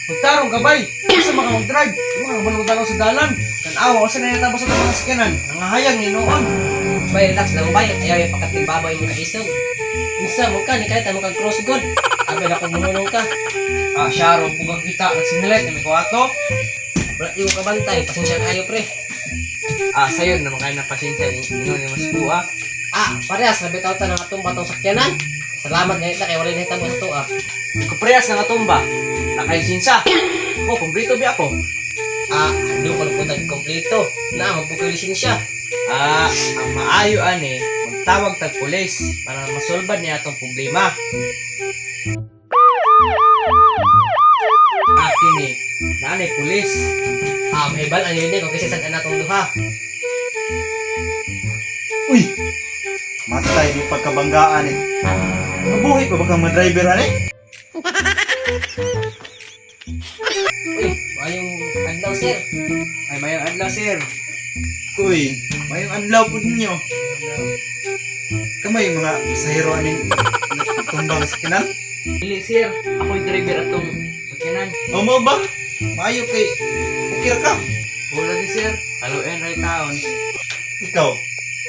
Magtarong gabay. Asa maka mag-drive? Mga kabalong sa dalan. Tanawa asa na natapos sa mga sakyanan. Nangahayag ni noon. Bay, relax lang bay. Ayaw yung pagkatigbabay mo kaisog. Unsa mo ka ni kahit mo kang cross god. Abi na kung mununong ka. Ah, syaro pugang kita ng sinalit na may kuwato. Wala yung kabantay, pasensya kayo pre. Ah, sayo naman kayo na pasensya ninyo ni mas buha. Ah, parehas na bitaw ta ng atong batong sakyanan. Salamat ngayon ta kay wala nahitabo sa tuwa. Kuprehas na nga tumba. Nakaisinsa. Ko, kumplito bi ako. Ah, ando ko na po kompleto. Na, magbukoy lisensya. Ah, ang maayo ani, magtawag tag pulis para masolban niya atong problema. Ah, kini, naanay pulis. Ah, mahibal ang yun eh, kung kasi saan natong duha. Uy! Matay ni pagkabanggaan eh. Mabuhi pa ba kang mga driver ani? Uy, maayong adlaw sir. Ay, mayong adlaw, sir. Uy, mayong adlaw po ninyo. Kamay mga pasahero aning tumbang sa kinan. Dili, sir. Ako'y driver atong sakyanan. O mo ba? Maayo kay ukir ka. Wala ni sir. Haluin ray taon. Ikaw,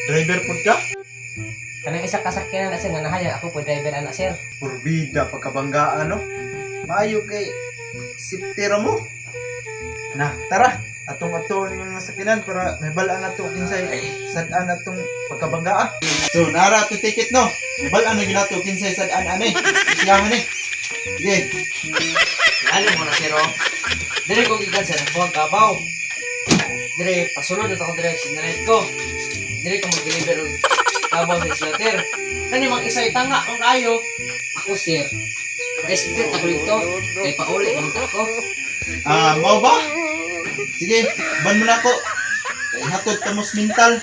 driver po ka? Kanang isa ka sakyanan na sir nga nahayag ako po driver ana sir. Purbida pagkabanggaan no. Maayo kay safety ra mo. Na, tara. Atong ato yung mga sakinan para may balaan nato kinsay sad-an atong pagkabanggaa. So, nara ato ticket no. May balaan na ginato kinsay sad-an ani. Siyahan ni. Sige. Alam mo na, sir, oh. Dire ko gikan sa nakuha kabaw. Dire, pasulod na ako dire sinalit ko. Dire ko mag-deliver og kabaw sa slater. Kani mang isay tanga ang kayo. Ako sir. President ako dito. Kay pauli man ta ko. Ah, mao ba? Sige, ban mo na ako. Kay hatod ka mos mental.